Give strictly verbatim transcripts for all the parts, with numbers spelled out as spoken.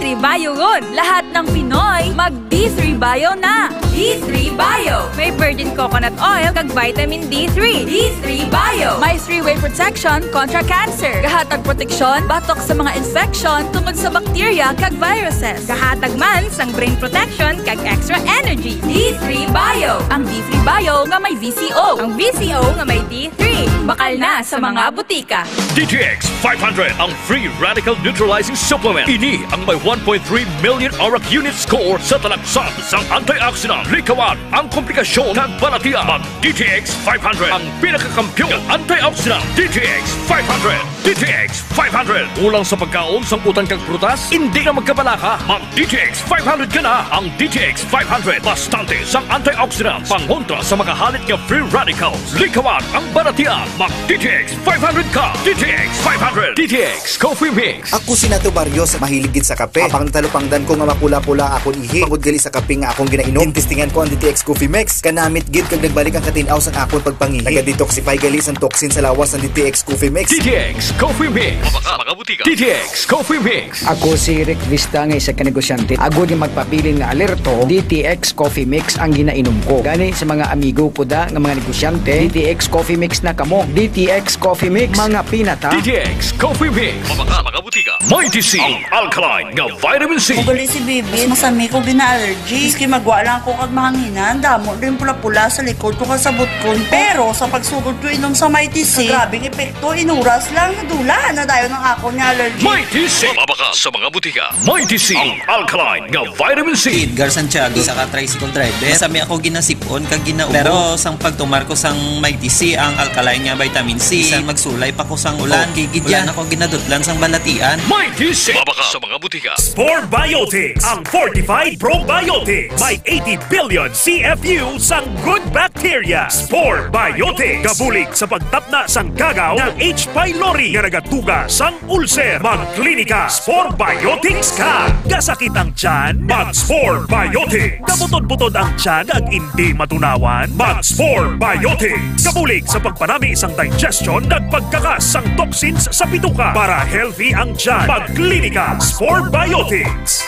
Three Bio ron. Lahat ng Pinoy, mag D three Bio na. D three Bio. May virgin coconut oil kag vitamin D three. D three Bio. May three-way protection kontra cancer. Gahatag proteksyon batok sa mga infection tungod sa bakterya kag viruses. Gahatag man sang brain protection kag extra energy. D three Bio. Ang D three Bio nga may V C O. Ang V C O nga may D three. Bakal na sa mga butika. D T X five hundred, ang free radical neutralizing supplement. Ini ang may one point three million ORAC unit score sa talaksan sang antioxidant. Likawan ang komplikasyon kag balatian. Mag D T X five hundred, ang pinakakampiyon nga antioxidant. D T X five hundred. D T X five hundred. Kulang sa pagkaon sang utan kag prutas? Hindi na magkabalaka. Mag D T X five hundred ka na. Ang D T X five hundred, bastante sang antioxidants pangontra sa makahalit nga free radicals. Likawan ang balatian. Mag D T X five hundred ka. D T X five hundred. D T X Coffee Mix. Ako si Nato Barrios, mahilig gid sa kape. Apang natalupangdan ko nga mapula-pula akon ihi tungod gali sa kape nga akong ginainom. Ginstingan ko ang D T X Coffee Mix. Kanamit gid kag nagbalik ang katin-aw sang akon pagpangihi. Naga-detoxify gali sang toxin sa lawas ang D T X Coffee Mix. D T X Coffee Mix. Mabaka, mga butika. D T X Coffee Mix. Ako si Rick Vista nga isa ka negosyante. Agod nga magpabilin nga alerto, D T X Coffee Mix ang ginainom ko. Gani sa mga amigo ko da nga mga negosyante, D T X Coffee Mix na kamo. D T X Coffee Mix, mga pinata. D T X Coffee Mix. Mabaka, mga butika. Mighty C, ang alkaline nga vitamin C. Ugali si Bibi, masami ko gina-allergy. Miski magwa lang ko kag mahanginan, damo din pula-pula sa likod ko kag sa butkon ko. Pero sa pagsugod ko inom sa Mighty C, grabing epekto, inuras lang, nadula na dayon ang akon nga allergy. Mighty C. Mabaka sa mga butika. Mighty C, ang alkaline nga vitamin C. Si Edgar Santiago, isa ka tricycle driver. Masami ako ginasip-on kag ginaubo. Pero sang pagtumar ko sang Mighty C, ang alkaline nga vitamin C, bisan magsulay pa ko sang ulan, okay gid yan. Wala na ko ginadutlan sang balatian. Mighty C. Mabaka sa mga butika. Spore Biotics, ang fortified probiotics. May eighty billion C F U sang good bacteria. Spore Biotics. Gabulig sa pagtapna sang gagaw nga H. pylori nga nagatuga sang ulcer. Magklinika Spore Biotics ka. Gasakit ang tiyan? Mag Spore Biotics. Gabutod-butod ang tiyan ag indi matunawan? Mag Spore Biotics. Gabulig sa pagpanami sang digestion kag pagkakas sang toxins sa bituka para healthy ang tiyan. Magklinika Spore Biotics.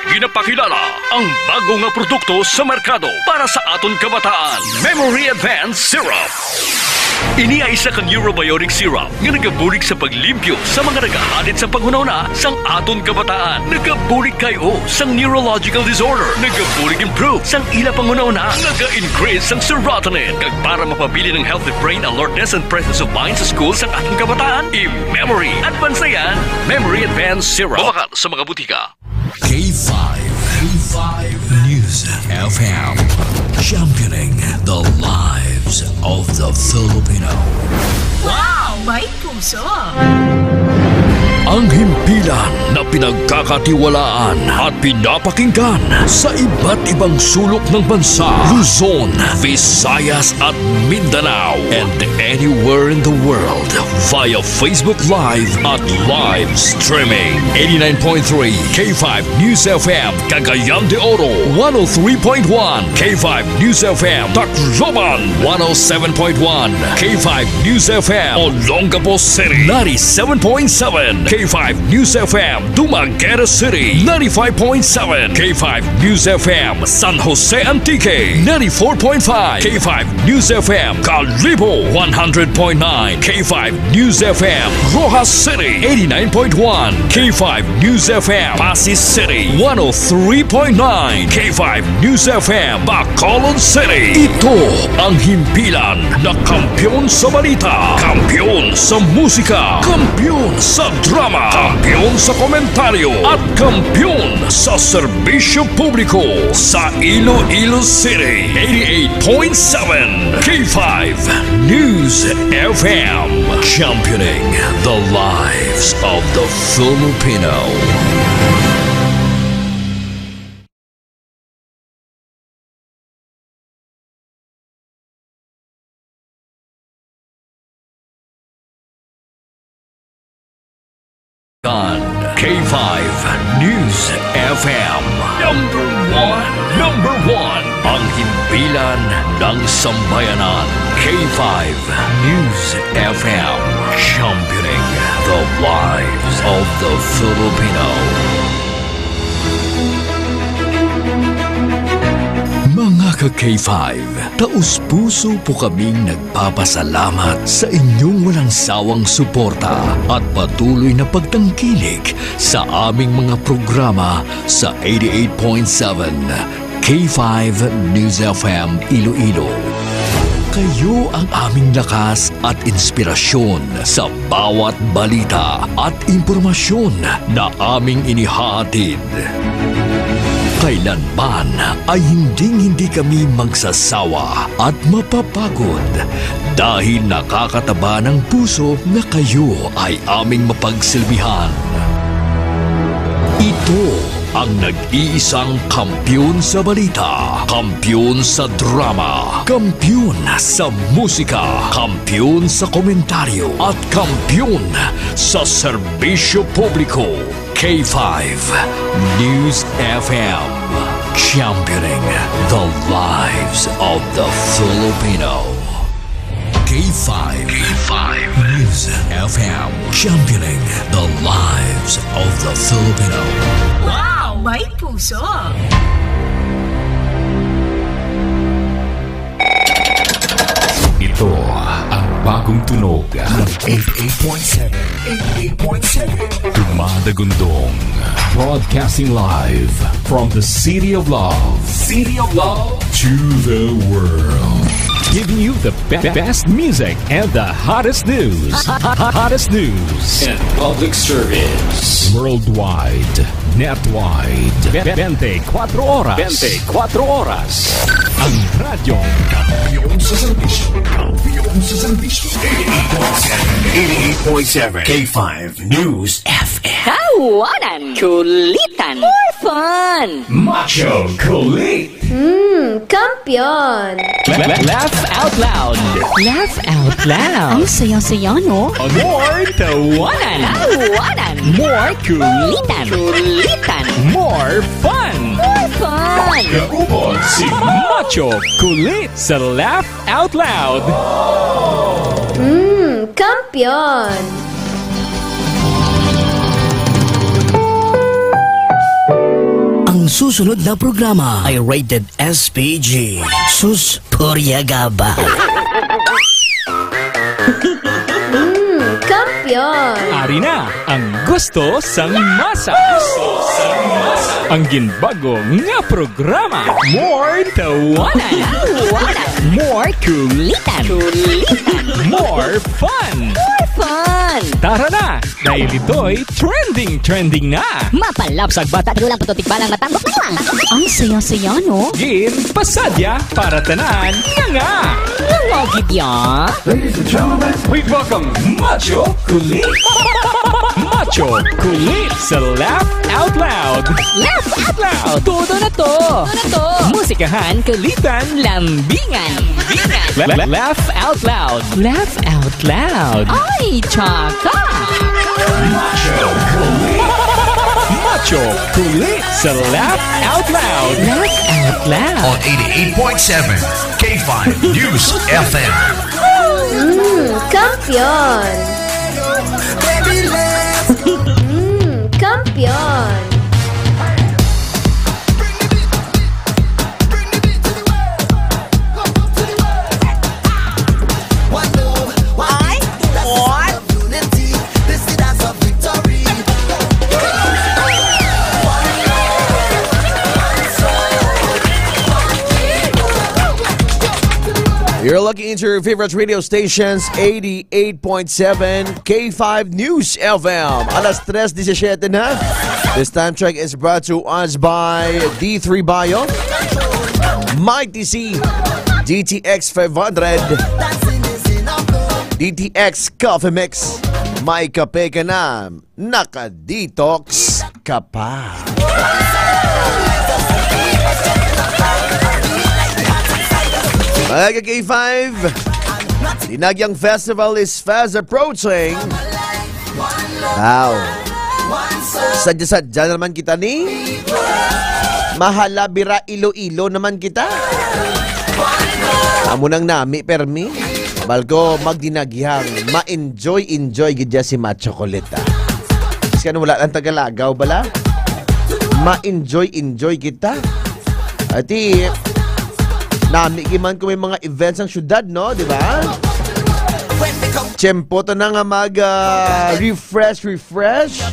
Ginapakilala ang bago nga produkto sa merkado para sa aton kabataan, Memory Advance Syrup. Ini ay isa ka neurobiotic syrup nga nagabulig sa paglimpyo sa mga nagahalit sa panghunahuna sang aton kabataan. Nagabulig kay o sang neurological disorder. Nagabulig improve sang ila panghunahuna. Naga-increase sang serotonin. Kag para mapabilin ang healthy brain alertness and presence of mind sa school sang aton kabataan, i-Memory Advance na yan. Memory Advance Syrup. Mabakal sa mga butika. K five, K five News F M, championing the lives of the Filipino. Wow! May puso! Ang himpilan na pinagkakatiwalaan at pinapakinggan sa iba't ibang sulok ng bansa, Luzon, Visayas at Mindanao, and anywhere in the world via Facebook Live at live streaming. Eighty-nine point three K five News F M, Cagayan de Oro, one oh three point one K five News F M, Tacloban, one oh seven point one K five News F M, Olongapo City, ninety-seven point seven K five News F M, Dumaguete City, ninety-five point seven K five News F M, San Jose Antique, ninety-four point five K five News F M, Kalibo, one hundred point nine K five News F M, Roxas City, eighty-nine point one K five News F M, Passi City, one oh three point nine K five News F M, Bacolod City. Ito ang himpilan na kampiyon sa balita, kampiyon sa musika, kampiyon sa drama, kampiyon sa komentaryo, at kampiyon sa serbisyo publiko sa Iloilo City. Eighty-eight point seven K five News F M, championing the lives of the Filipino. K five News F M. Number one, number one, ang himpilan ng sambayanan. K five News F M, championing the lives of the Filipino. K five, taus-puso po kaming nagpapasalamat sa inyong walang sawang suporta at patuloy na pagtangkilik sa aming mga programa sa eighty-eight point seven K five News F M Iloilo. Kayo ang aming lakas at inspirasyon sa bawat balita at impormasyon na aming inihahatid. Kailanman ay hinding-hindi kami magsasawa at mapapagod dahil nakakataba ng puso na kayo ay aming mapagsilbihan. Ito ang nag-iisang kampiyon sa balita, kampiyon sa drama, kampiyon sa musika, kampiyon sa komentaryo, at kampiyon sa serbisyo publiko. K five News F M, championing the lives of the Filipino. K five, K five News F M, championing the lives of the Filipino. Wow! May puso! Ito ang bagong tunog ng eighty-eight point seven, eighty-eight point seven Dumadagundong. Broadcasting live from the City of Love. City of Love to the world. Giving you the be- best music and the hottest news. Hottest news and public service. Worldwide, netwide, be- bente kuwatro oras. Bente kuwatro oras. Ang radyo kampiyon sa serbisyo. Kampiyon sa serbisyo. Eighty-eight point seven. Eighty-eight point seven. K five News F M. Tawanan, kulitan, more fun. Macho Kulit. Hmm, kampiyon. La- la- Laugh out loud. Laugh out loud. Ang saya-saya, no? More tawanan. Tawanan. More kulitan. Kulitan. More fun. More fun. Kaupod si Macho Kulit sa Laugh Out Loud. Mm, kampiyon. Ang susunod na programa ay rated S P G. Sus, purya gaba. Mm, kampiyon. Ari na ang gusto sang masa. Ang ginbago nga programa. More tawanan. Tawanan. More kulitan. Kulitan. More fun. More fun. Tara na, dahil ito'y trending, trending na. Mapalapsag bata, dulang puto, tikbalang matanggok na lang. Ang saya-saya, no? Game, pasadya, para tanan, nga nga. Nga nga, gid ya. Ladies and gentlemen, please welcome Macho Kulit. Macho Kulit sa Laugh Out Loud. Laugh Out Loud. Todo na to. Todo na to. Musikahan, kulitan, lambingan. Lambingan. La- la- laugh Out Loud. Laugh Out Loud. Ay, tsaka. Macho Kulit. Macho Kulit sa Laugh Out Loud. Laugh Out Loud. On eighty-eight point seven K five News F M. Mm, kampiyon. Mm, kampiyon. You're looking into your favorite radio stations, eighty-eight point seven K five News F M. Alas tres diecisiete na. This time check is brought to us by D three Bio, Mighty C, D T X five hundred, D T X Coffee Mix. May kape ka na, naka-detox ka pa. Mga ka-K five, Dinagyang Festival is fast approaching. Wow. Sadya-sadya naman kita ni. Mahala bira Iloilo naman kita. Amo nang nami permi. Balko magdinagyang ma-enjoy-enjoy gid ya si Macho Kulit, ah. Kasi ano, wala lang tagalagaw bala. Ma-enjoy-enjoy kita. Ati, Nami giman kung may mga events ang syudad, no? Di ba? Tiyempo ta na nga mag, ah, refresh, refresh.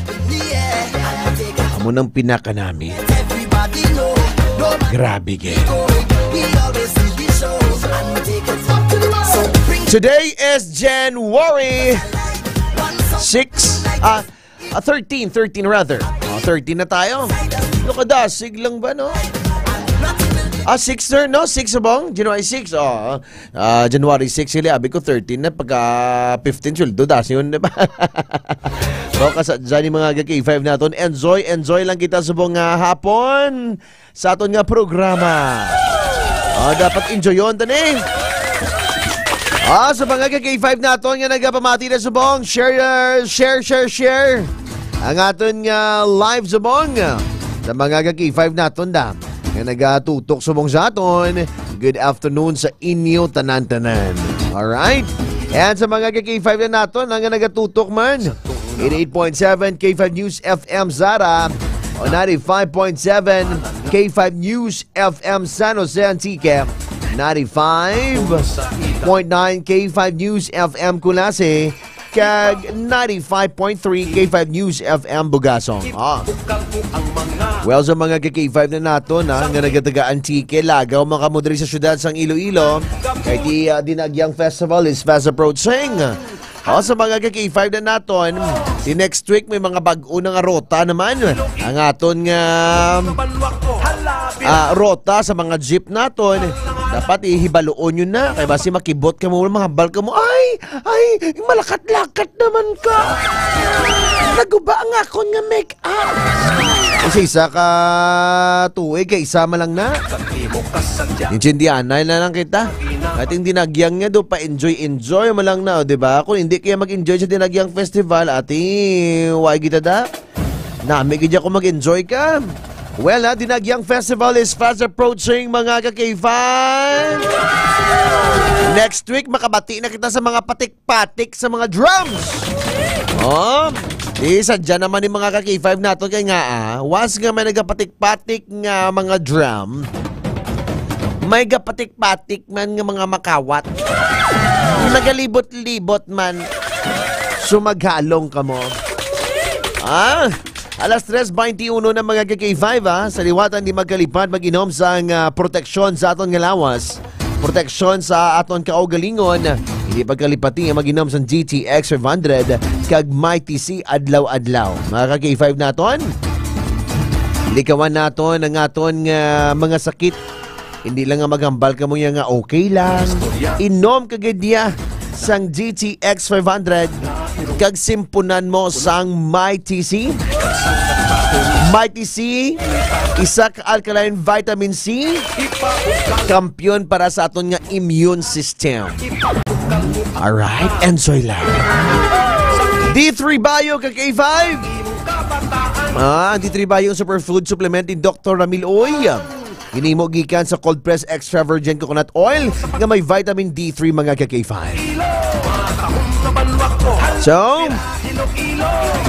Amo nang pinakanami. Grabe, gid. Today is January six, ah, ah, thirteen, thirteen rather. Oh, thirteen na tayo. Ano ka, dasig lang ba, no? Ah, six, sir, no? Six, subong? January six, oh. Ah, January six, sila, abi ko, thirteen na, pagka fifteen, sweldo, das yun, di ba? So, kasa, dyan yung mga K five naton. Enjoy, enjoy lang kita subong nga hapon sa aton nga programa. Ah, dapat enjoyon, tani. Ah, sa mga K five naton nga nagapamati na subong, share, share, share, share. Ang aton nga live subong. Sa mga K five naton da, nga nagatutok subong sa aton, good afternoon sa inyo tanan-tanan. Alright? And sa mga K five na naton, nga nagatutok man, eighty-eight point seven K five News F M Zara, o ninety-five point seven K five News F M San Jose Antique, ninety-five point nine K five News F M Culasi, kag ninety-five point three K five News F M Bugasong. Ah. Well, sa mga ka K five na naton, ha, nga nagataga Antique, lagaw man kamo diri sa siyudad sang Iloilo. Kay the, ah, Dinagyang Festival is fast approaching. O, sa mga ka K five na naton, the next week may mga bag-o na nga rota naman. Ang aton nga, ah, rota sa mga jeep naton, dapat ihibaluon yun na. Kay basi makibot ka mo, mahambal ka mo, "Ay, ay, malakat-lakat naman ka. Naguba ang akon nga make-up." Kasi isa ka tuig, kay isa man lang na. Intindihan na lang kita. Ating Dinagyang nga do, pa-enjoy-enjoy man lang na, o, di ba? Kung hindi kaya mag-enjoy sa Dinagyang Festival, ati, why kita da? Nami gid ako mag-enjoy ka. Well, ha, Dinagyang Festival is fast approaching, mga ka K five. Next week, makabati na kita sa mga patik-patik sa mga drums. Oh, di sadya naman ni mga ka K five nato kay nga, ah, was nga may nagapatik-patik nga mga drum, may gapatik-patik man nga mga makawat. Nagalibot-libot man. Sumaghalong ka mo. Ah, alas tres veintiuno na, mga ka K five, ah. Sa liwatan, di magkalipad mag-inom sang, ah, proteksyon sa aton nga lawas. Proteksyon sa aton kaugalingon. Hindi pagkalipati ang mag-inom sang G T X five hundred kag Mighty C adlaw-adlaw. Mga ka K five naton, likawan naton ang aton nga mga sakit. Hindi lang nga maghambal ka mo nga okay lang. Inom ka gid niya sang G T X five hundred kag simpunan mo sang Mighty C. Mighty C, isa ka alkaline vitamin C, kampiyon para sa aton nga immune system. Alright, enjoy lang. D three Bio ka K five. Ah, D three Bio superfood supplement ni Doktor Ramil Uy. Ginimo gikan sa cold press extra virgin coconut oil nga may vitamin D three, mga ka K five. So,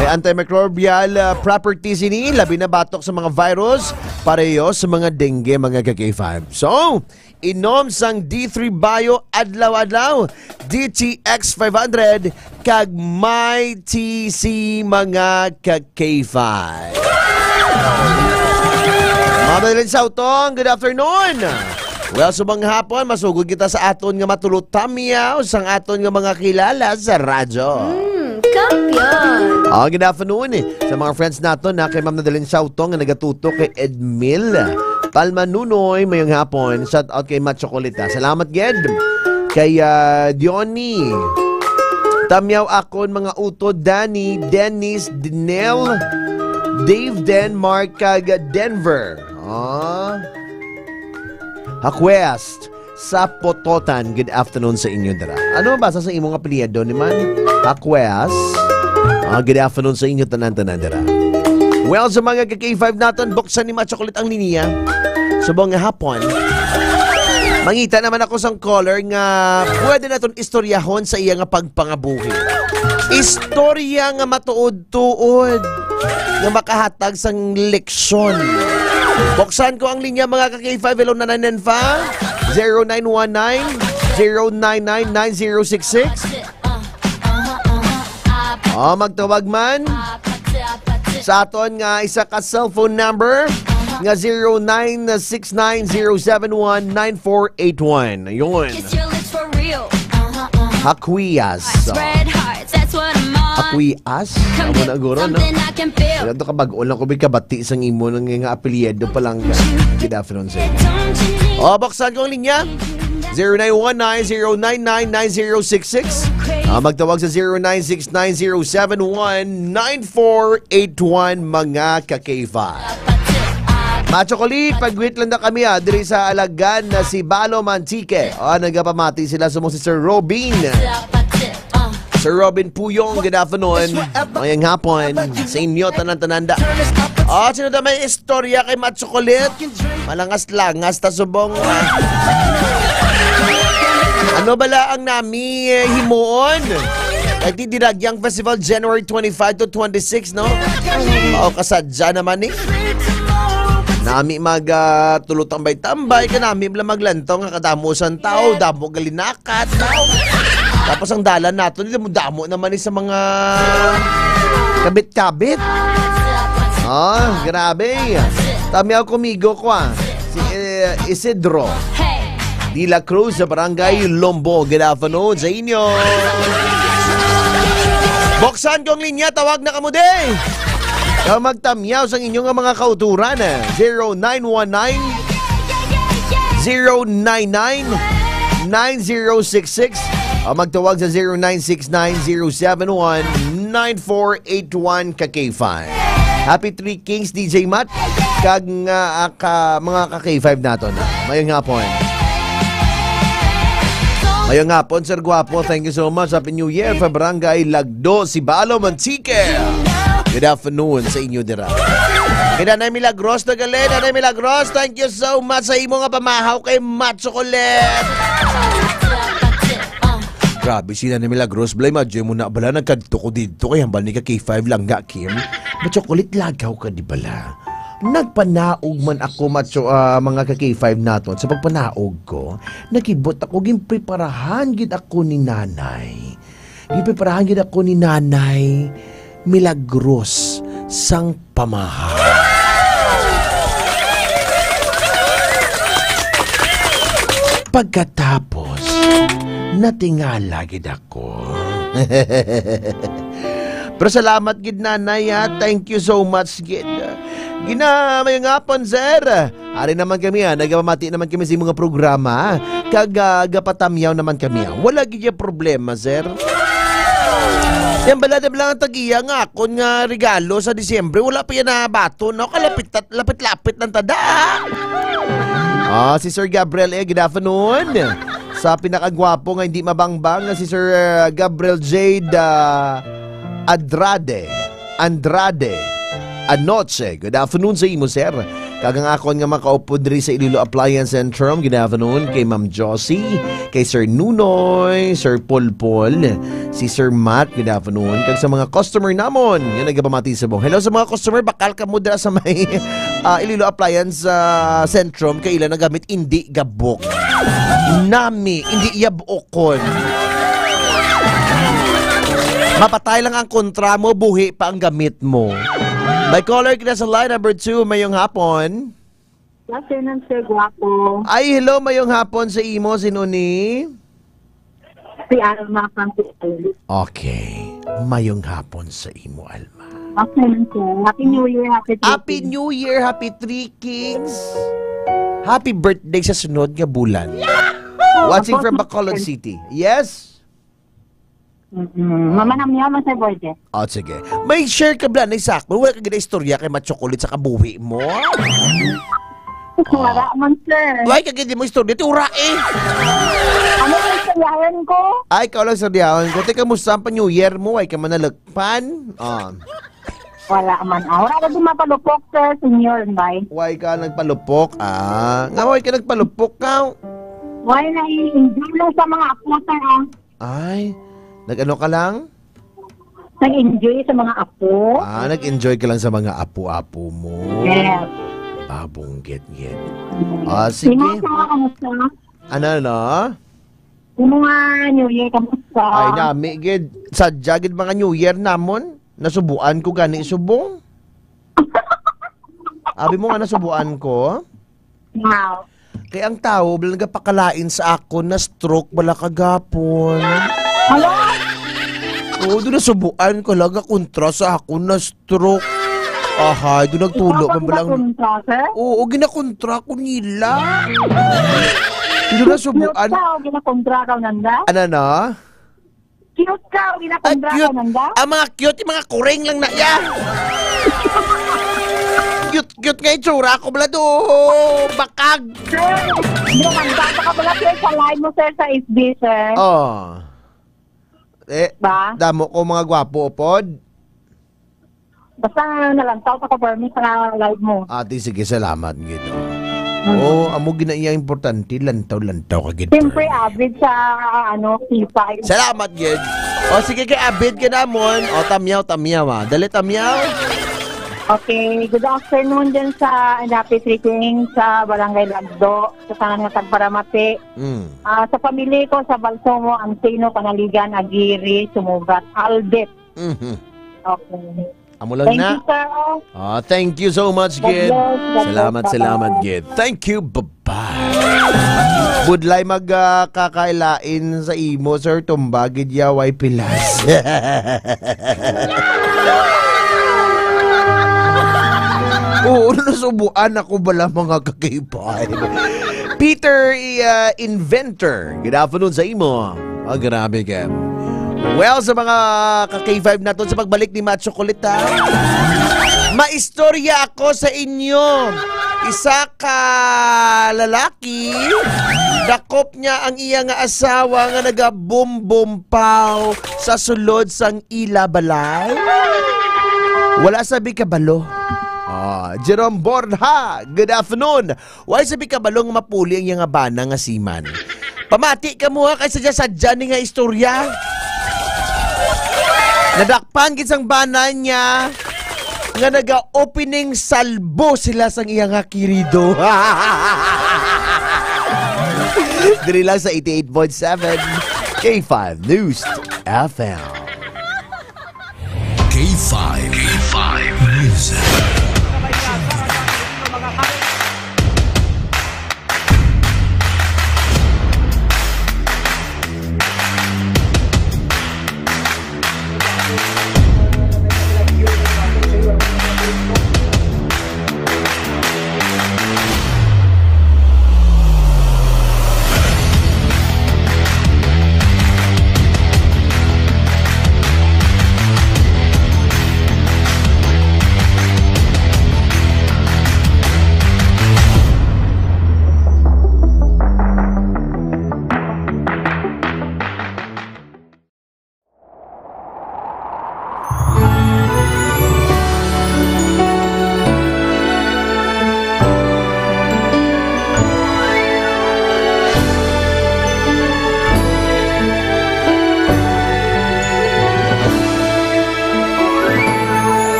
may antimicrobial, uh, properties ini, labi na batok sa mga virus, pareho sa mga dengue, mga ka K five. So, inom sang D three Bio adlaw-adlaw, D T X five hundred, kag Mighty C, mga ka K five. Mga Madalin Sautong, good afternoon. Well, subong hapon, masugod kita sa aton nga matulotamyaw sang aton nga mga kilala sa radyo. Mm, kampiyon. Ah, good afternoon, eh. Sa mga friends naton, na kay Ma'am Nadalin Sautong nga nagatutok kay Edmil Palma Nunoy, mayong hapon. Shout out kay Macho Kulita. Salamat, gid. Kay, ah, Diony. Tamyaw akon mga utod, Danny, Dennis, Dinel, Dave, Denmark, kag Denver. Ah. Hakwest sa Pototan. Good afternoon sa inyo, dira. Ano ang basa sa imong apelyido ni man? Hakwest. Ah, good afternoon sa inyo, tanan-tanan, dira. Well, sa mga ka K five naton, buksan ni Macho Kulit ang linya. Subong nga hapon, mangita naman ako sang caller nga pwede naton istoryahon sa iya nga pagpangabuhi. Istorya nga matuod-tuod nga makahatag sang leksyon. Buksan ko ang linya, mga ka K five. Hello, Nanay Nenfa. Zero nine one nine, zero nine nine, nine zero six six. O, magtawag man sa aton nga isa ka cellphone number nga zero nine six nine zero seven one nine four eight one. Ayun. Kiss your lips for real. Hakuyas. Spread hearts, that's what I'm on. Hakuyas? Amo na guro, no? Something I can feel. Ato ka bag-o lang ko may kabati sang imo nang nga apelyido pa lang ka. Good afternoon sa imo. O, buksan ko ang linya. Zero nine one nine, zero nine nine, nine zero six six. Ah, magtawag sa zero nine six nine zero seven one nine four eight one, mga ka-K five. Macho Kuli, pag-greet lang na kami, ah, diri sa Alagan na si Balo Mantique. Ah, nagapamati sila sa mo si Sir Robin. Sir Robin Puyong, good afternoon. Mayang hapon sa inyo, tanan-tananda. Ah, sino na may istorya kay Macho Kulit? Malangas-langas ta subong. Ano bala ang nami, eh, himuon? Kay di Diragyang Festival, January twenty-five to twenty-six, no? O, kasadya naman, eh. Nami mag, ah, tulo tambay-tambay, kanami bala maglantaw nga kadamo sang tao, damo galinakat, no? Tapos ang dalan nato, damo-damo naman, eh, sa mga kabit-kabit. Ah, grabe. Tamiyaw kumigo ko, ah. Si, eh, Isidro de la Cruz sa Barangay Lombo. Good afternoon sa inyo. Buksan ko ang linya, tawag na kamo, day. Ikaw magtamyaw sa inyo nga mga kauturan, eh. Zero nine one nine, zero nine nine, nine zero six six. O magtawag sa zero nine six nine zero seven one nine four eight one, ka K five. Happy Three Kings, D J Matt, kag nga, ah, ka, mga ka K five naton. Mayong hapon. Mayong hapon, Sir Guapo. Thank you so much. Happy New Year, pa Barangay Lagdo, si Balo Mantique. Good afternoon sa inyo dira. Kay Nanay Milagros na gali. Nanay Milagros, thank you so much sa imo nga pamahaw kay Macho Colette. Grabe si Nanay Milagros, Blay, madyo mo na bala, nagkadto ko didto, kay hambal ni ka K five lang nga, Kim. Macho Colette, lagaw ka di bala. Nagpanaog man ako, macho, ah, mga ka K five naton. Sa pagpanaog ko, nakibot ako, ginpreparahan gid ako ni Nanay. Ginpreparahan gid ako ni Nanay Milagros sang pamahaw. Pagkatapos, natingala gid ako. Pero salamat gid, Nanay, ha. Thank you so much gid. Gina, mayong hapon, sir. Ari naman kami, ha. Nagapamati naman kami sa imong programa, ha. Kag, ah, gapatamyaw naman kami, ha. Wala gid ya problema, sir. Yan bala, di ba lang ang tag-iya nga akon nga regalo sa Disyembre? Wala pa yan nabaton, no? Kalapit, lapit-lapit ng tada. Ah, si Sir Gabriel, eh, good afternoon. Sa pinakagwapo nga hindi mabangbang nga si Sir, uh, Gabriel Jade, uh, Adrade. Andrade. Anoche. Good afternoon sa imo, sir. Kag ang akon nga makaupod diri sa Iloilo Appliance Centrum. Good afternoon kay Ma'am Josie, kay Sir Nunoy, Sir Polpol, si Sir Matt. Good afternoon. Kag sa mga customer namon nga nagapamati sa bong. Hello sa mga customer, bakal kamo dira sa may, ah, Iloilo Appliance, ah, Centrum, kay ila nagamit indi gabok. Nami, indi yabokon. Mapatay lang ang kontra mo, buhi pa ang gamit mo. May caller kita sa line number two, mayong hapon. Good afternoon, Sir Guapo. Ay, hello, mayong hapon sa imo, sino ni? Si Alma from Sicily. Okay. Mayong hapon sa imo, Alma. Okay lang, sir. Happy New Year, happy Happy Three Kings. New Year, happy Three Kings. Happy birthday sa sunod nga bulan. Watching Opo, from sir. Bacolod City. Yes? Mm-mm. Mama na miyaw man, Sir Borges. Oh, sige. May share ka bala na isa ako. Wala ka gina istorya kay Machocolate sa kabuhi mo. Wala man, sir. Why ka gina mo istorya? Ti ura eh. Ano yung istoryahan ko? Ay, ikaw lang istoryahan ko. Teka, musta ang pa-New Year mo? Why ka man nalagpan? Ah. Wala man. Ah, wala ka din mapalupok, sir. Senior, bay. Why ka nagpalupok? Ah, nga why ka nagpalupok ka? Why na-enjoy lang sa mga apo, sir, ah? Ay, nag-ano ka lang? Nag-enjoy sa mga apo. Ah, nag-enjoy ka lang sa mga apo-apo mo. Yes. Babong git-git. Mm. Ah, sige. Imo, sir, kamusta? Ano, no? Yung mga New Year, kamusta? Ay, nami gid. Sadya gid mga New Year namon. Nasubuan ko gani subong. Abi mo nga nasubuan ko? Wow. Kay ang tawo, wala nagapakalain sa akon na stroke bala kagapon. Hala? Oo, doon nasubuan ko lang kontra sa akon na stroke. Ahay, doon nagtulo Ikaw man ang bala ang ginakontra, sir? Oo, ginakontra ko nila. Doon nasubuan. Cute ka o ginakontra ka, Nanda? Ano na? Cute ka o Ay, ginakontra ka, cute. Nanda? Ang mga cute, yung mga kuring lang na yan. Cute, cute nga itsura ko, bala do. Bakag. Sir, hindi, nagbasa ka pala, sir, sa live mo, sir, sa F B, sir. Oh. Eh, Ba? Damo ko mga gwapo, pod. Basta nalantaw pa ko, permi, sa live mo. Ate, sige, salamat gid, oh. Mm. Oh, amo gina iya importante, lantaw-lantaw ka gid, Siyempre, permi. Avid sa, ano, P five. Salamat gid. O, sige, kay avid ka namon. O, tamyaw, tamyaw, ah. Dali, tamyaw. Okay, good afternoon din sa Indapi Three Kings, sa Barangay Lagdo, sa tanan nga tagparamati. Mm. Ah, sa pamilya ko, sa Balsomo, Antino, Panaligan, Aguirre, Sumugat, Aldit. Mhm. Okay. Amo lang Thank na. you, sir. Ah, thank you so much, God Gid. bless, God Salamat, bless. salamat, Bye-bye. Gid. Thank you. Bye-bye. Budlay mag, ah, kakailain sa imo, sir. Tumba gid ya, way pilas. Oo, nasubuan ako bala, mga kakipay. Peter, i-, ah, Inventor. Good afternoon sa imo. Ah, grabe ka. Well, sa mga ka-K five naton, sa pagbalik ni Macho Kulit, ha? Maistorya ako sa inyo. Isa ka lalaki, dakop niya ang iya nga asawa nga nagabumbumpaw sa sulod sang ila balay. Wala sabi kabalo. Ah, Jerome Borja, good afternoon. Wala sabi kabalo nga mapuli ang iya nga bana nga seaman. Pamati ka mo, ha, kay sadya-sadya ni nga istorya. Nadakpan gid sang bana niya nga naga-opening salbo sila sang iya nga kirido. Diri lang sa eighty-eight point seven K five News F M. K five. K five News.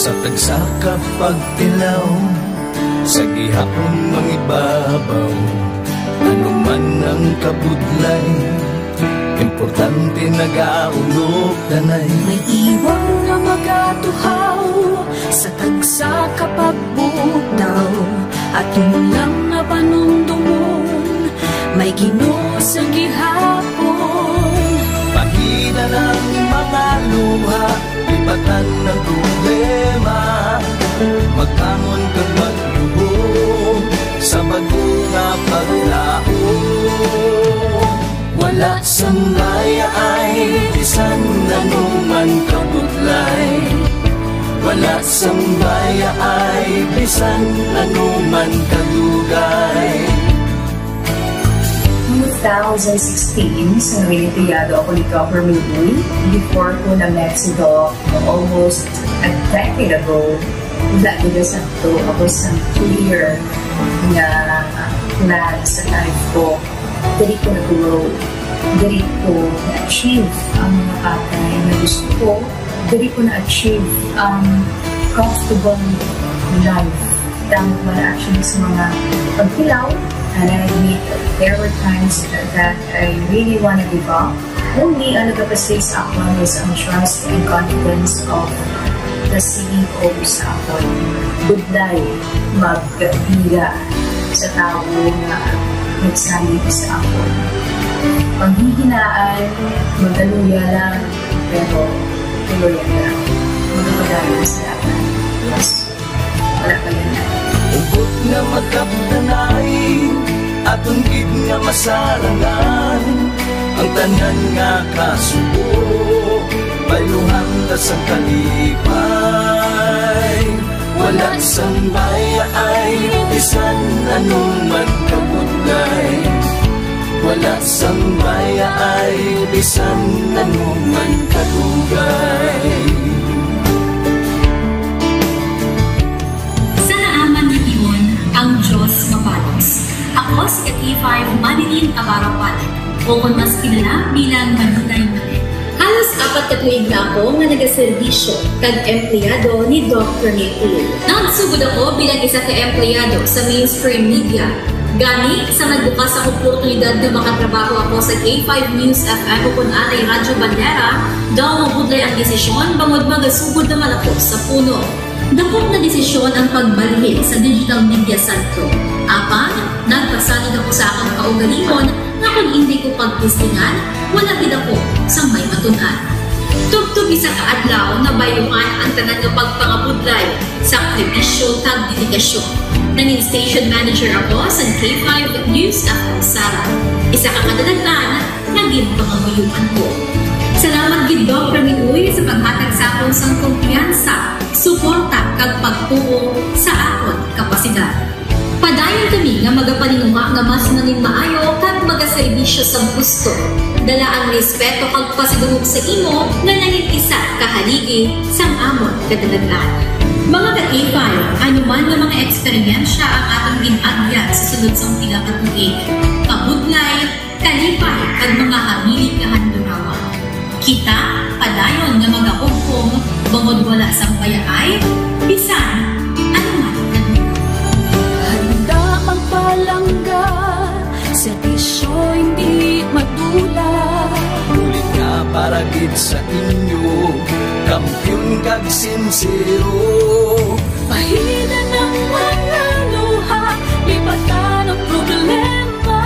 Sa tagsa ka pagtilaw, sa gihapon mangibabaw, ano man ang kabudlay, importante nagaulog tanay. May iwang nga magatuhaw sa tagsa ka pagbugtaw, aton lang nga panumdomon, may Ginoo sa gihapon. Pahina ng mga luha, lipatan ng problema, magbangon kag magluhod sa bag-o nga paglaom. Wala sang mayaay, bisan ano man kabudlay. Wala sang mayaay, bisan ano man kadugay. Two thousand sixteen, sa Olimpiado ako ni Governor Louie, before ko na Mexico, almost a decade ago, wala ko na sakto, ako sa clear nga plan sa life ko. Diri ko na-grow. Diri ko na-achieve ang mga bagay na gusto ko. Diri ko na-achieve ang comfortable life. Tungod man actually sa mga paghilaw, and I admit there were times that I really wanna give up. Only ang nagapasig sa akon is ang trust and confidence of the C E O sa akon. Budlay, magpila sa tawo nga nagsalig sa akon. Panghihinaan, magaluya lang, pero tuloy lang. Magpadayon sa akon. Yes. Wala pa yan. Hugot nga magkapdanay, aton gid nga masarangan, ang tanan nga kasubo, bayluhan ta sang kalipay. Wala sang bayaay, bisan ano man kabudlay. Wala sang bayaay, bisan ano man kadugay. Sa naaman nga tion, ang Dios mabalos. Ako si ka K five Manilyn Navarro Palit, o kon mas kilala bilang Manilay Manilyn. Halos apat ka tuig na ako nga nagaserbisyo kag empleyado ni Doc Ramil Uy. Nagsugod ako bilang isa ka empleyado sa mainstream media. Gani, sa nagbukas ang oportunidad nga makatrabaho ako sa K five News F M o kon anay Radyo Bandera, daw mabudlay ang desisyon bangod magasugod naman ako sa puno. Dako nga desisyon ang pagbalhin sa digital media sentro. Apan, nagpasalig ako sa akon kaugalingon nga kon indi ko pagtistingan, wala gid ako sang may matun-an. Tubtob isa ka adlaw, nabayluhan ang tanan nga pagpangabudlay, sakripisyo, kag dedikasyon. Nangin station manager ako sa K five News F M Sara, isa ka kadalag-an nga ginpangamuyoan ko. Salamat gid, Doc Ramil Uy, sa paghatag sa akon sang kumpiyansa, suporta, kag pagtuo sa akon kapasidad. Padayon kami nga magapaninguha nga mas manginmaayo kag magaserbisyo sa gusto. Dala ang respeto kag pasidungog sa imo nga nangin isa ka haligi sang amon kadalagan. Mga ka-K five, ano man nga mga eksperyensya ang aton gin-agyan sa sulod sang pila ka tuig, kabudlay, kalipay, kag mga hamili nga handurawan, kita padayon nga magahugpong bangod wala sang bayaay, bisan ano man. Handa magpalangga, serbisyo hindi madula. Bulig nga para gid sa inyo, kampiyon kag sinsero. Pahina ng mga luha, lipatan ang problema.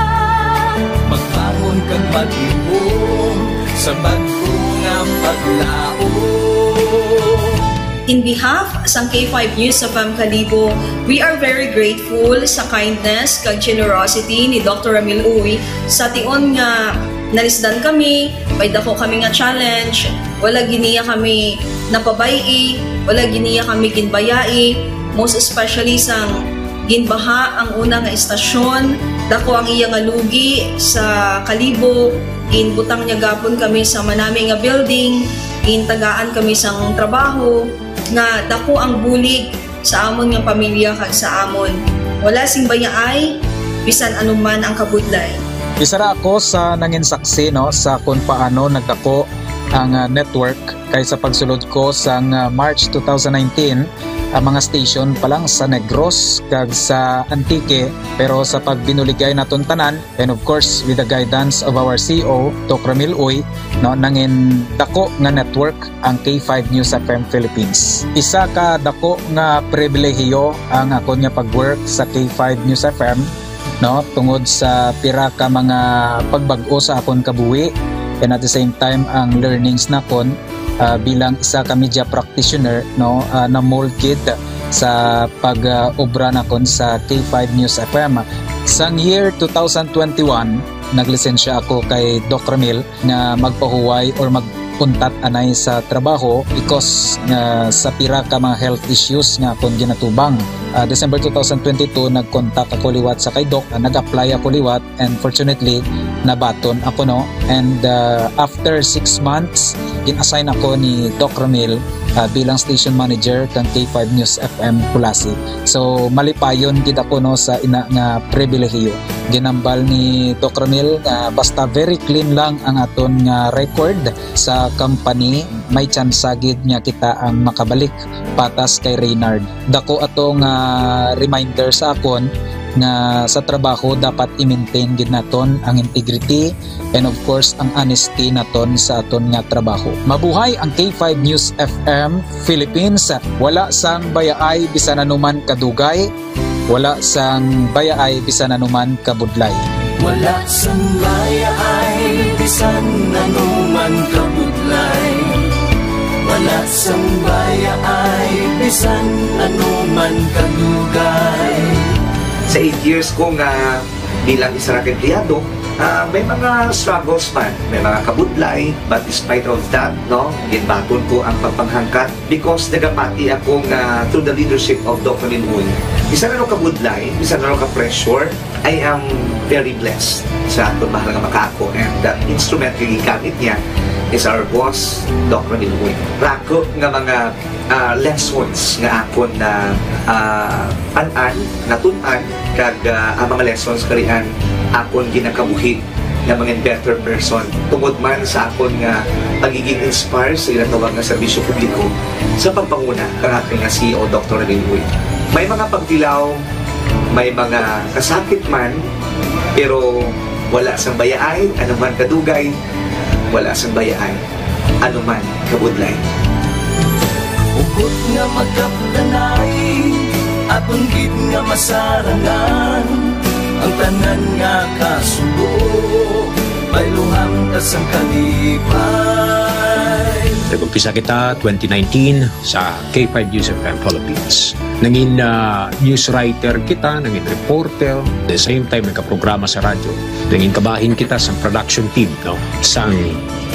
Magbangon kag maglihom sa bag-o nga paglaom. In behalf sang K five News F M Kalibo, we are very grateful sa kindness kag generosity ni Doctor Ramil Uy sa tion nga nalisdan kami, may dako kami nga challenge, wala gid niya kami napabay-i, wala gid niya kami ginbayai, most especially sang ginbaha ang una nga estasyon, dako ang iya nga lugi sa Kalibo, ginbutang niya gapon kami sa manami nga building, gintagaan kami sang trabaho, nga dako ang bulig sa amon nga pamilya kag sa amon. Wala sing bayaay, bisan ano man ang kabudlay. Isa ra ako sa nangin saksi, no, sa kung paano nagdako ang, ah, network, kay sa pagsulod ko sang, ah, March two thousand nineteen, ang mga station pa lang sa Negros kag sa Antique, pero sa pagbinuligay naton tanan, and of course, with the guidance of our C E O, Doc Ramil Uy, no, nangin dako nga network ang K five News F M Philippines. Isa ka dako nga pribilehiyo ang akon nga pag-work sa K five News F M, no, tungod sa pira ka mga pagbag-o sa akon kabuhi, and at the same time ang learnings nakon, ah, bilang isa ka media practitioner, no, ah, na-mold gid sa pag-obra nakon sa K five News F M. Sang year two thousand twenty-one, naglisensya ako kay Doc Ramil nga magpahuway or mag-untat anay sa trabaho because nga sa pira ka mga health issues nga akon ginatubang. Ah, December two thousand twenty-two, nag-contact ako liwat sa kay Doc, ah, nag-apply ako liwat, and fortunately, nabaton ako, no? And, ah, after six months, gin-assign ako ni Doc Ramil, ah, bilang station manager kang K five News F M Culasi. So, malipayon gid ako, no, sa ina nga pribilehiyo. Ginambal ni Doc Ramil nga basta very clean lang ang aton nga record sa company, may tsansa gid nga kita ang makabalik patas kay Reynard. Dako ato nga reminder sa akon nga sa trabaho dapat i-maintain gid naton ang integrity and of course ang honesty naton sa aton nga trabaho. Mabuhay ang K five News F M Philippines. Wala sang bayaay bisan anuman kadugay, wala sang bayaay bisan anuman kabudlay. Wala sang bayaay bisan anuman kabudlay. Wala sang bayaay bisan anuman kadugay. Sa eight years ko nga bilang isa ra ka empleyado, ah, may mga struggles man, may mga kabudlay, but despite of that, no, ginbaton ko ang pagpanghangkat because nagapati ako nga through the leadership of Doc Ramil Uy, bisan ano kabudlay, bisan ano ka pressure, I am very blessed sa aton mahal nga makaako, and that instrument nga gigamit niya is our boss, Doc Ramil Uy. Rako nga mga, ah, lessons nga akon na, ah, an-an, natun-an, kag, ah, ang mga lessons karian akon ginakabuhi nga mga better person tungod man sa akon nga pagiging inspire sa ginatawag nga serbisyo publiko sa pagpanguna kang aton nga C E O, Doctor Ramil Uy. May mga pagtilaw, may mga kasakit man, pero wala sang bayaay, anuman kadugay, wala sang bayaay, anuman kabudlay. Hugot nga magkapdanay, aton gid nga masarangan ang tanan nga kasubo, bayluhan ta sang kalipay. Nag-umpisa kita twenty nineteen sa K five News F M Philippines. Nangin, ah, news writer kita, nangin reporter, the same time nagkaprograma sa radyo. Nangin kabahin kita sa production team, no, sang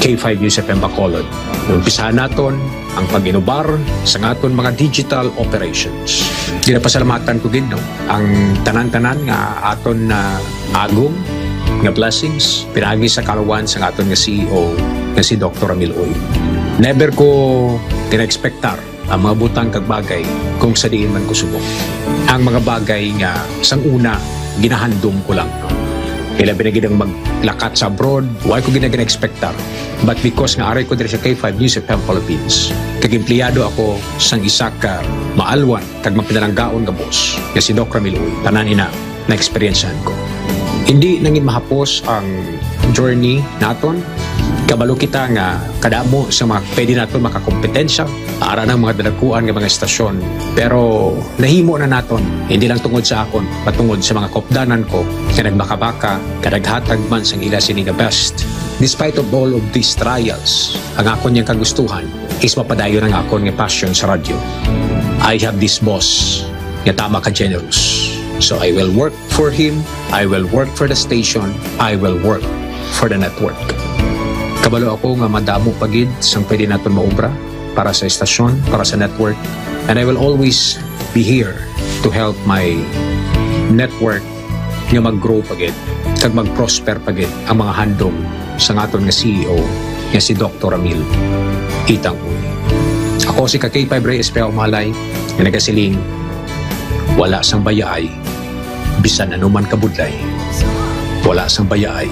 K five News F M Bacolod. Umpisahan naton ang pag-inubar sa aton mga digital operations. Ginapasalamatan ko gid, no, ang tanan-tanan nga aton na agom nga blessings pinaagi sa kalawan sa aton nga C E O nga si Doctor Ramil Uy. Never ko gina-expectar ang mga butang kag bagay kung sa diin man ko subong. Ang mga bagay nga sang una ginahandom ko lang, no? Ilabi na gid ang maglakat sa abroad, wa ko gina-, gina-expectar. But because nga aray ko diri sa K five News F M Philippines, kag empleyado ako sang isa ka maalwan kag mapinalanggaon nga boss nga si Doc Ramil Uy, tanan ina na-eksperyensyahan ko. Hindi nangin mahapos ang journey naton. Kabalo kita nga kadamo sa mga pwede naton makakompetensya, ara ng mga dalakuan nga mga estasyon. Pero nahimo na naton, hindi lang tungod sa akon, patungod sa mga kopdanan ko nga nagmakabaka, kadaghatag man sang ila sini nga best. Despite of all of these trials, ang akon yang kagustuhan is mapadayon ang akon nga passion sa radyo. I have this boss nga tama ka generous. So I will work for him, I will work for the station, I will work for the network. Kabalo ako nga madamo pa gid sang pwede naton maubra para sa estasyon, para sa network, and I will always be here to help my network nga mag-grow pa gid kag mag-prosper pa gid ang mga handom sa aton nga C E O nga si Doctor Ramil Itang Uy. Ako si ka K five Ray Espejo Malay nga nagasiling, wala sang bayaay bisan anuman kabudlay. Wala sang bayaay.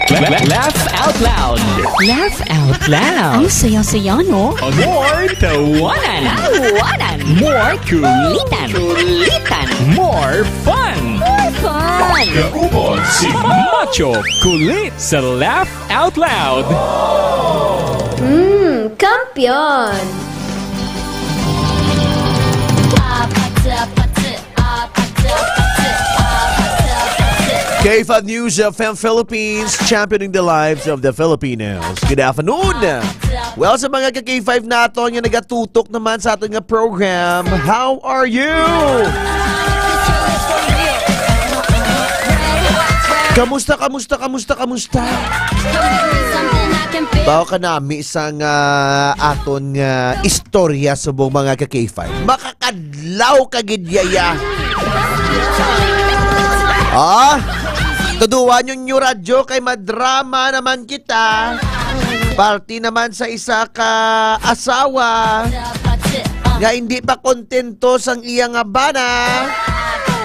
La-, la-, laugh out loud. Laugh out loud. Ang saya-saya, no? More tawanan. Tawanan. More kulitan. Kulitan. More fun. More fun. Kaupod si Macho Kulit sa Laugh Out Loud. Mm, kampiyon. K five News F M Philippines, championing the lives of the Filipinos. Good afternoon. Well, sa mga ka K five naton nga nagatutok naman sa aton nga program, how are you? Kamusta, kamusta, kamusta, kamusta? Bawo ka nami sang, ah, aton nga istorya subong mga ka K five. Makakadlaw ka gid, yaya. Ah? Tuduan yung new radyo kay madrama naman kita. Party naman sa isa ka asawa nga hindi pa kontento sang iya nga bana.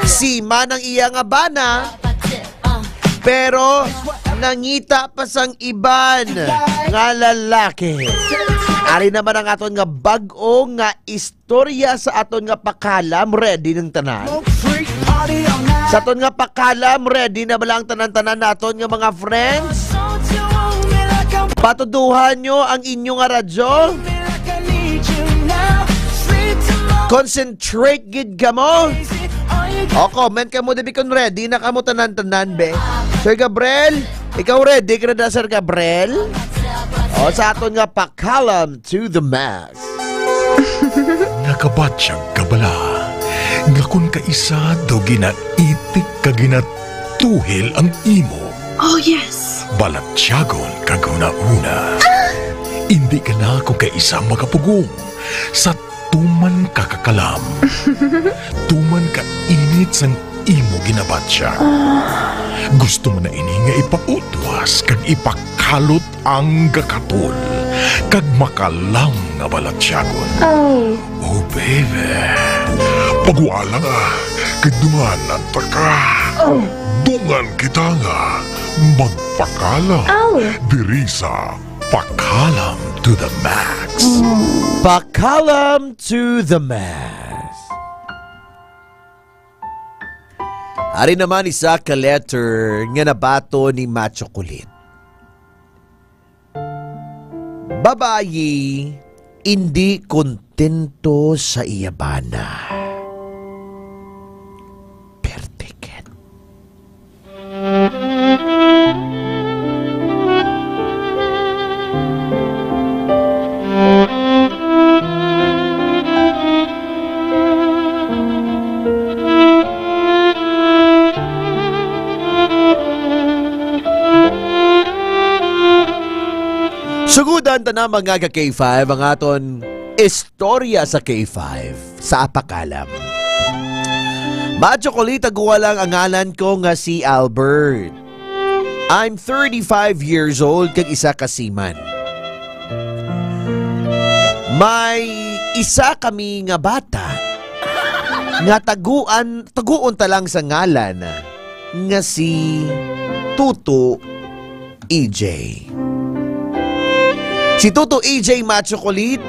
Sima ng iya nga bana. Pero nangita pa sang iban nga lalaki. Ari naman ang aton nga bag-o nga istorya sa aton nga pakalam. Ready ng tanan? Sa aton nga pakalam, ready na ba lang tanan-tanan naton nga mga friends? Patuduhan nyo ang inyo nga radyo. Concentrate gid kamo. O, comment kamo, dibi, kung ready na kamo tanan-tanan, be. Sir Gabriel, ikaw ready ka na, Sir Gabriel? O, sa aton nga pakalam to the max. Nakabatyag ka bala nga kon kaisa daw ginaitik ka ginatuhil ang imo? Oh, yes. Balatyagon kag hunahuna. Indi ka na kon kaisa makapugong sa tuman ka kakalam, tuman ka init sang imo ginabatyag. Gusto mo na ini nga ipautwas kag ipakalot ang gakatol kag makalam nga balatyagon. Oh. Oh, baby. Pagwala nga, kay dunganan ta ka. Oh. Dungan kita nga magpakalam. Oh. Diri sa Pakalam to the Max. Mm. Pakalam to the Max. Ari naman isa ka letter nga nabato ni Macho Kulit. Babayi, indi kontento sa iya bana. Pertiket. Sugudan ta na, mga ka K five, ang aton istorya sa K five sa Apakalam. Macho Kulit, taguha lang ang ngalan ko nga si Albert. I'm thirty-five years old kag isa ka seaman. May isa kami nga bata nga taguan, taguon ta lang sa ngalan nga si Tuto E J. Si Tuto E J, Macho Kulit,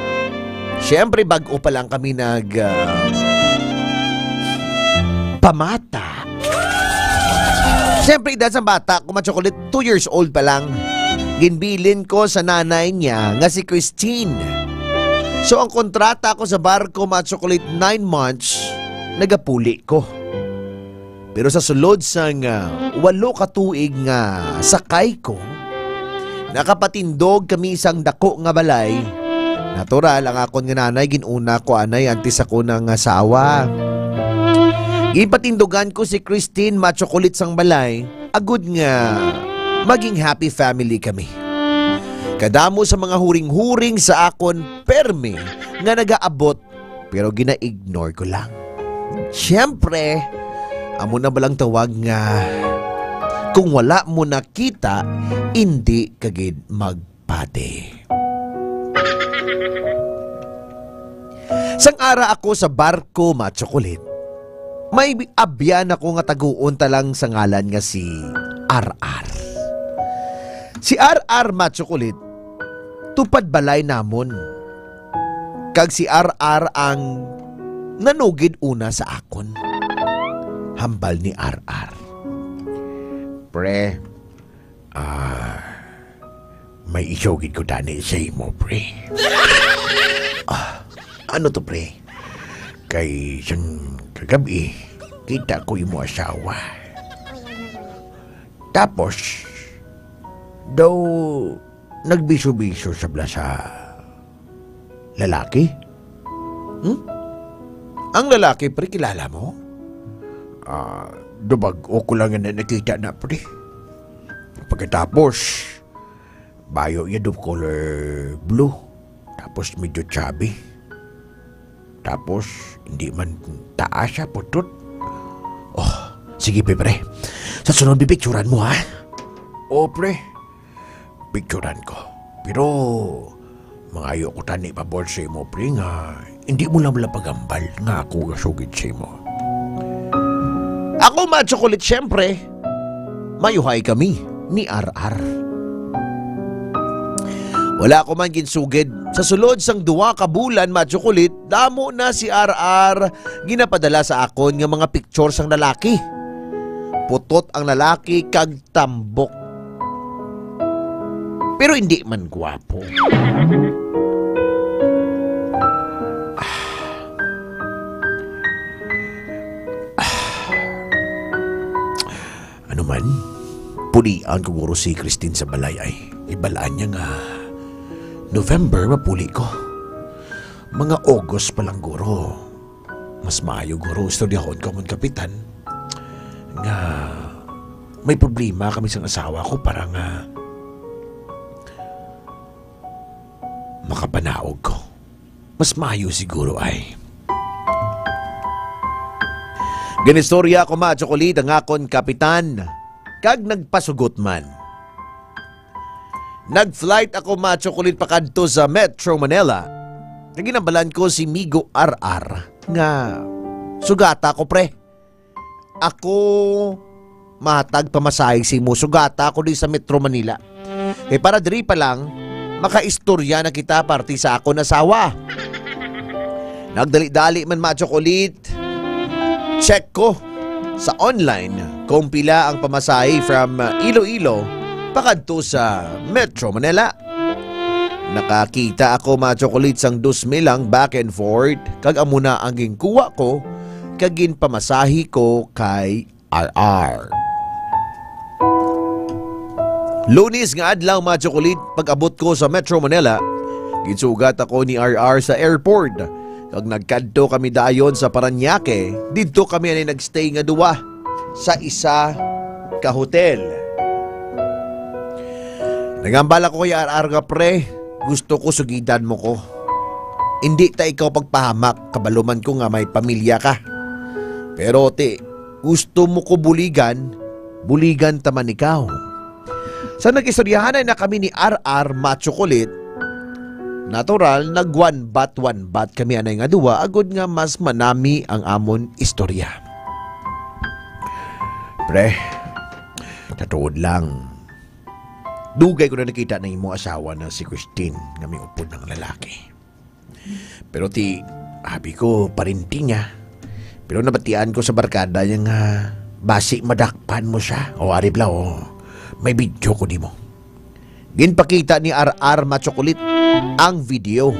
siyempre, bag-o pa lang kami nag, ah, pamata. Siyempre, edad sa bata ko, Macho Kulit, two years old pa lang. Ginbilin ko sa nanay niya nga si Christine. So, ang kontrata ko sa barko, Macho Kulit, nine months, nagapuli ko. Pero sa sulod sang, ah, walo ka tuig nga sakay ko, nakapatindog kami sang dako nga balay. Natural, ang akon nga nanay gin-una ko anay antes sa akon nga asawa. Ginpatindugan ko si Christine, Macho Kulit, sang balay, agud nga maging happy family kami. Kadamo sa mga huring-huring sa akon permi nga nagaabot, pero gina-ignore ko lang. Siyempre, amo na ba lang tawag nga kung wala mo nakita, indi ka gid magpati. Sang ara ako sa barko, Macho Kulit, may abyan ako nga taguon ta lang sa ngalan nga si R R. Si R R, Macho Kulit, tupad balay namon. Kag si R R ang nanugid una sa akon. Hambal ni R R. Pre, ah, may isugid ko tani sa imo, pre. Ah, ano to, pre? Kay sang kagab-i, kita ko imo asawa. Tapos, daw nagbiso-biso sa bala sa lalaki? Hmm? Ang lalaki, pre, kilala mo? Ah, dubag-o ko lang na nakita na, pre. Pagkatapos, bayo niya do color blue. Tapos medyo chubby. Tapos, hindi man taas siya, putot. Oh, sige, pe, pre. Sa sunod, pipicturan mo, ha? Oh, pre. Picturan ko. Pero, mangayo ko tani pabor sa imo, pre, nga hindi mo lang wala pagambal nga ako gasugid sa imo. Ako, Macho Kulit, siyempre. Mayuhay kami. ni R R. Wala ko man ginsugid. Sa sulod sang duha ka bulan, Macho Kulit, damo na si R R ginapadala sa akon nga mga picture sang lalaki. Putot ang lalaki kag tambok. Pero hindi man gwapo. Ano man, pulian ko guro si Christine sa balay ay. Ibalaan niya nga November mapuli ko. Mga August pa lang guro. Mas maayo guro, istoryahon ko amon kapitan nga may problema kami sang asawa ko para nga makapanaog ko. Mas maayo siguro ay. Ginistorya ko, Macho Kulit, ang akon kapitan, kag nagpasugot man. Nag-flight ako, Macho Kulit, pakadto sa Metro Manila. Kag ginambalan ko si Migo R R nga sugata ko, pre. Ako mahatag pamasahe sa imo. Sugata ako di sa Metro Manila. Kay para diri pa lang, makaistorya na kita parte sa akon asawa. Nagdali-dali man, Macho Kulit, check ko sa online kung pila ang pamasahe from, uh, Iloilo pakadto sa Metro Manila. Nakakita ako, Macho Kulit, sang dos mil lang back and forth, kag amo na ang ginkuha ko kag ginpamasahe ko kay R R. Lunes nga adlaw, Macho Kulit, pag-abot ko sa Metro Manila, ginsugat ako ni R R sa airport, kag nagkadto kami dayon sa Parañaque. Didto kami ani nagstay nga duwa sa isa ka hotel. Nagambal ako kay R R nga, "Pre, gusto ko sugidan mo ko. Hindi ta ikaw pagpahamak, kabalo man ko nga may pamilya ka. Pero ti, gusto mo ko buligan, buligan ta man ikaw." Sa nag-istoryahanay na kami ni R R, Macho Kulit, natural, nag-one bat, one bat kami anay nga duwa, agod nga mas manami ang amon istorya. Pre, sa tuod lang, dugay ko na nakita na imo asawa na si Christine nga may upod ng lalaki. Pero ti, abi ko, parinti niya. Pero nabatian ko sa barkada niya nga basi madakpan mo siya. O, ari bala, o. May video ko nimo. Ginpakita ni R R Machokulit ang video.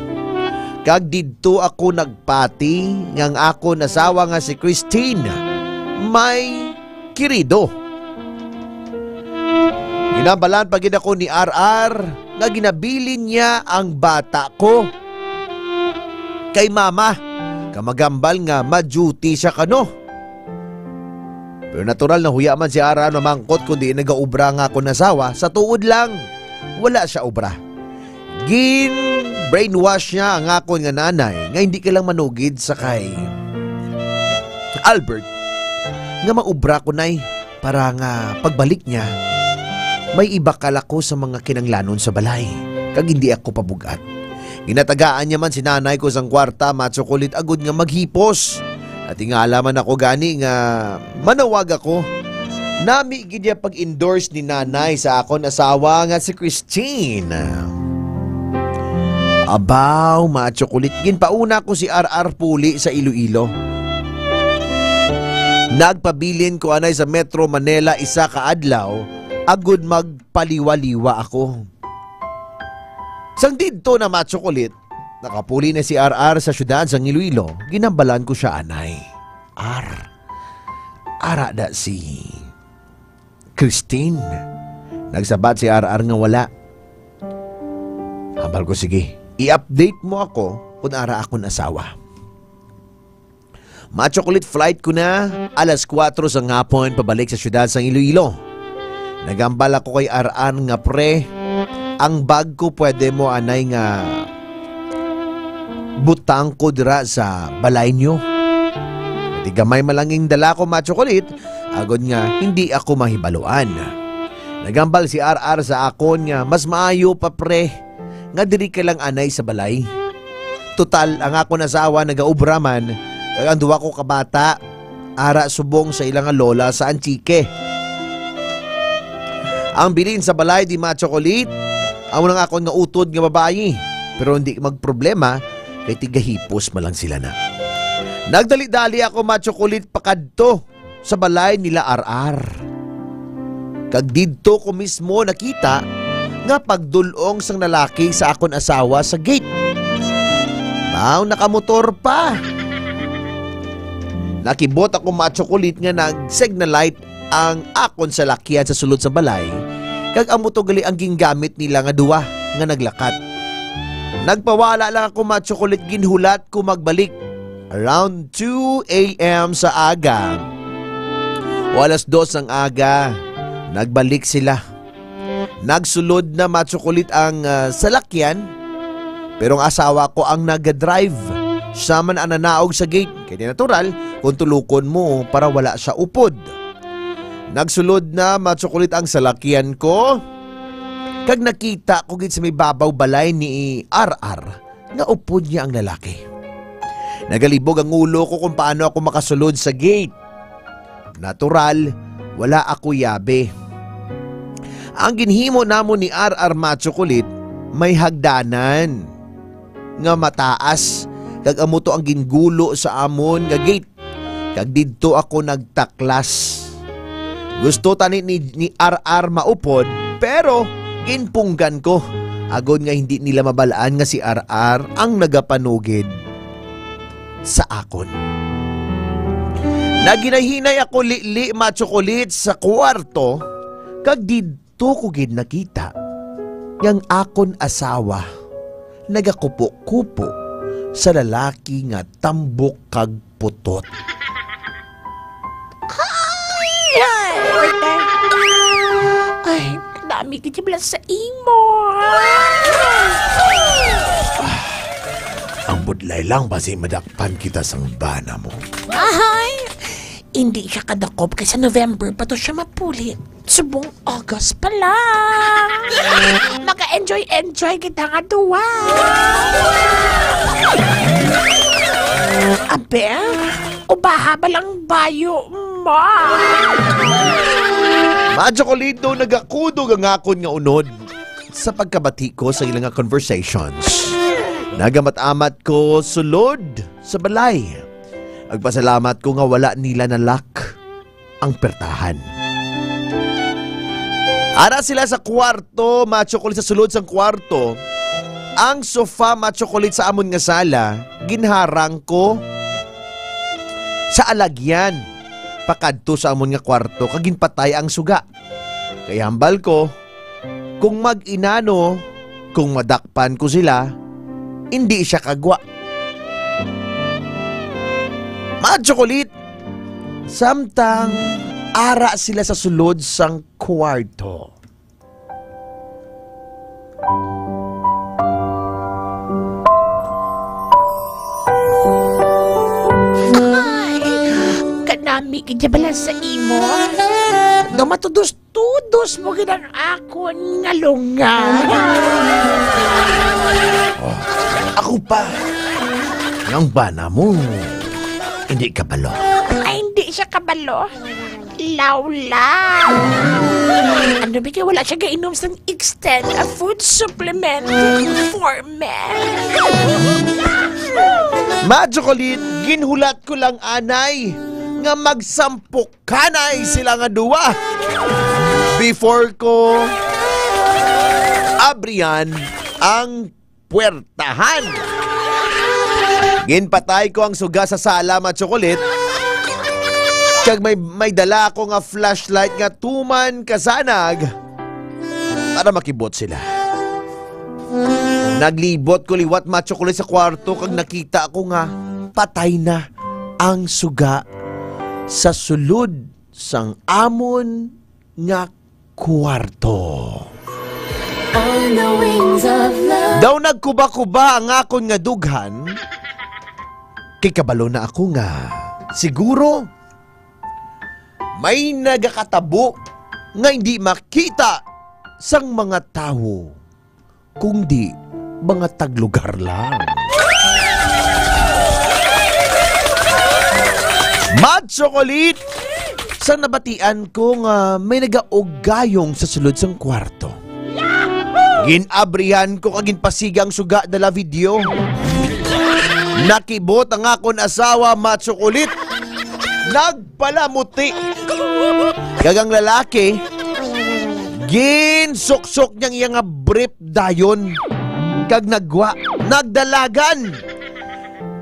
Kag didto ako nagpati nga ang akon asawa nga si Christine may kirido. Ginabalan pa gid ako ni R R nga ginabilin niya ang bata ko kay mama, kag magambal nga ma-duty siya kano. Pero natural, nahuya man si R R mamangkot kon diin nagaobra ang akon asawa. Sa tuod lang, wala siya obra. Gin-brainwash niya ang akon nga nanay nga hindi ka lang manugid sa kay Albert nga maobra ko, Nay, para nga pagbalik niya, may ibakal ako sa mga kinanglanon sa balay, kag hindi ako pabug-at. Ginatagaan niya man si nanay ko sang kwarta, Machokulit, agod nga maghipos. At tingala man ako gani nga manawag ako. Nami gid niya pag-endorse ni nanay sa akon asawa nga si Christine. Abaw, Machokulit, ginpauna ko si R R puli sa Iloilo. Nagpabilin ko anay sa Metro Manila isa ka adlaw, agud magpaliwa-liwa ako. Sang didto na, Machokulit, nakapuli na si R R sa siyudad sang Iloilo, ginambalan ko siya anay. R, ara da si Christine? Nagsabat si R R nga wala. Hambal ko, "Sige, i-update mo ako kon ara akon asawa." Machokulit, flight ko na alas kuwatro sang hapon pabalik sa siyudad sang Iloilo. Nagambal ako kay R R nga, "Pre, ang bag ko pwede mo anay nga butang ko dira sa balay niyo. Di gamay man lang ing dala ko, Machokulit, agod nga hindi ako mahibaluan." Nagambal si R R sa akon nga, "Mas maayo pa, pre, nga diri ka lang anay sa balay. Total, ang akon asawa nagaobra man, kag ang duha ko ka bata ara subong sa ila nga lola sa Antique." Ang bilin sa balay di Ma Chocolate, amo nang akon nga utod nga babayi. Pero hindi magproblema, kay tigahipos man lang sila na. Nagdali-dali ako, Ma Chocolate, pakadto sa balay nila Ar-ar. Kag didto ko mismo nakita nga pagdul-ong sang lalaki sa akon asawa sa gate. Mao, nakamotor pa. Nakibot ako, Ma Chocolate, nga nag-signal light ang akon salakyan sa sulod sa balay, kag amo to gali ang gingamit nila nga duwa nga naglakat. Nagpawala lang ako, Ma Chocolate, ginhulat ko magbalik around two a m sa aga. O alas dos ng aga, nagbalik sila. Nagsulod na, Ma Chocolate, ang, ah, salakyan, pero ang asawa ko ang nag-drive. Siya man ang nanaog sa gate. Kaya natural kung tulukon mo para wala siya upod. Nagsulod na, Ma Chocolate, ang salakyan ko, kag nakita ko gid sa may babaw balay ni Ar-ar nga upod niya ang lalaki. Nagalibog ang ulo ko kung paano ako makasulod sa gate. Natural, wala ako yabe. Ang ginhimo namon ni Ar-ar, Ma Chocolate, may hagdanan nga mataas, kag amo to ang gingulo sa amon nga gate, kag didto ako nagtaklas. Gusto tani ni, ni Ar-ar maupod, pero ginpunggan ko, agod nga hindi nila mabalaan nga si Ar-ar ang nagapanugid sa akon. Naghinay-hinay ako lili, Ma Chocolate, sa kwarto, kag didto ko gid nakita nga ang akon asawa nagakupo-kupo sa lalaki nga tambok kag putot. Ay! Ay, nami gid bala sa imo. Ang budlay lang, basi madakpan kita sang bana mo. Ay, hindi siya kadakop kay sa November pa to siya mapuli. Subong August pa lang. Maka-enjoy-enjoy kita nga duwa. Abe, ubaha ba lang bayo, ma? Ma Chocolate, nagakudog ang akon nga unod sa pagkabati ko sa ila nga conversations. Nagamat-amat ko sulod sa balay. Agpasalamat ko nga wala nila na-lock ang pertahan. Ara sila sa kwarto, Ma Chocolate, sa sulod sang kwarto. Ang sofa, Ma Chocolate, sa amon nga sala, ginharang ko sa alagyan pakadto sa amon nga kwarto, kag ginpatay ang suga. Kay hambal ko, kung mag-inano, kung madakpan ko sila, hindi siya kagwa. Ma Chocolate, samtang ara sila sa sulod sang kwarto. Ay, kanami gid bala sa imo. Nga matudos-tudos mo gid ang akon nga lunga. Oh, ako pa. Ang bana mo, hindi kabalo. Ay, hindi siya kabalo. Lawlaw. Ano ba kay wala siya gainom sang extend a food supplement for men? Ma Chocolate, ginhulat ko lang anay nga magsampok kanay sila nga duwa before ko abrihan ang puwertahan. Ginpatay ko ang suga sa sala, Ma Chocolate. Kag may, may dala ako nga flashlight nga tuman kasanag para makibot sila. Naglibot ko liwat, Ma Chocolate, sa kwarto kag nakita ko nga patay na ang suga sa sulod sang amon nga kwarto. On the wings of love. Daw nagkuba-kuba ang akon nga dughan, kay kabalo na ako nga siguro may nagakatabo nga hindi makita sang mga tawo, kundi mga taglugar lang. Ma Chocolate, Sa nabatian ko nga may nagaugayong sa sulod sang kwarto. Gin-abrihan ko kag ginpasiga ang suga dala video. Nakibot ang akon asawa, Matsukulit. Nagpalamuti. Kag ang lalaki, ginsuksok niya iya nga brief dayon. Kag nagwa, nagdalagan.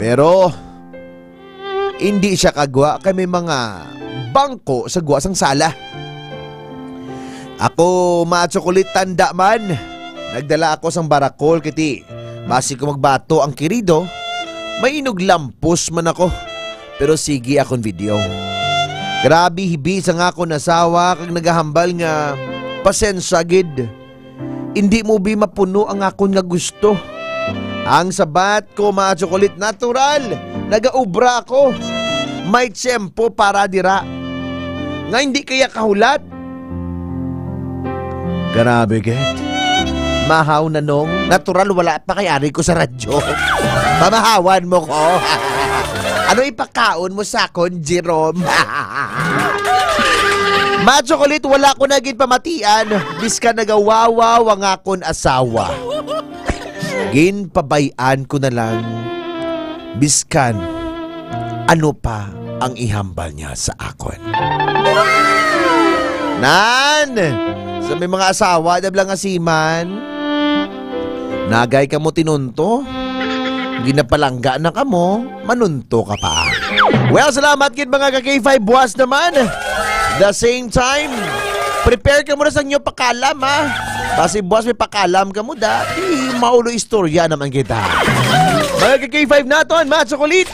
Pero, hindi siya kagwa kay may mga bangko sa gwa sang sala. Ako, Matsukulit, tanda man. Nagdala ako sang barakol, kiti basi ko magbato ang kirido, may inuglampos man ako. Pero sige akon video. Grabe hibi sang akon asawa kag nagahambal nga pasensya gid. Hindi mo bi mapuno ang akon nga gusto. Ang sabat ko, Matsukulit, natural. Nagaubra ako. May tiyempo para dira. Nga hindi kaya kahulat. Grabe, gid. Mahaw na nung natural, wala pa kay ari ko sa radyo. Pamahawan mo ko. Ano ipakaon mo sa akon, Jerome? Matsukulit, wala ko na gid pamatian. Bisan nagawawaw ang akon asawa. Ginpabay-an ko na lang. Bisan ano pa ang ihambal niya sa akon. Nan! Sa may mga asawa, dabla nga siman. Nagay kamo tinunto. Ginapalangga na kamo, manunto ka pa. Well, salamat gid, mga ka K five, buwas naman. The same time, prepare ka muna sa inyo pakalam, ha? Basi buwas may pakalam ka mo, dati maulo istorya naman kita. Mga ka K five naton, Matsukulit.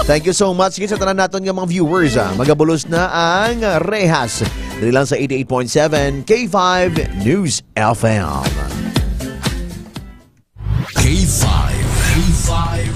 Thank you so much gid sa tanan naton nga mga viewers, ha. Magabulos na ang Rehas. Diri lang sa eighty-eight point seven K five News F M. K five. K five.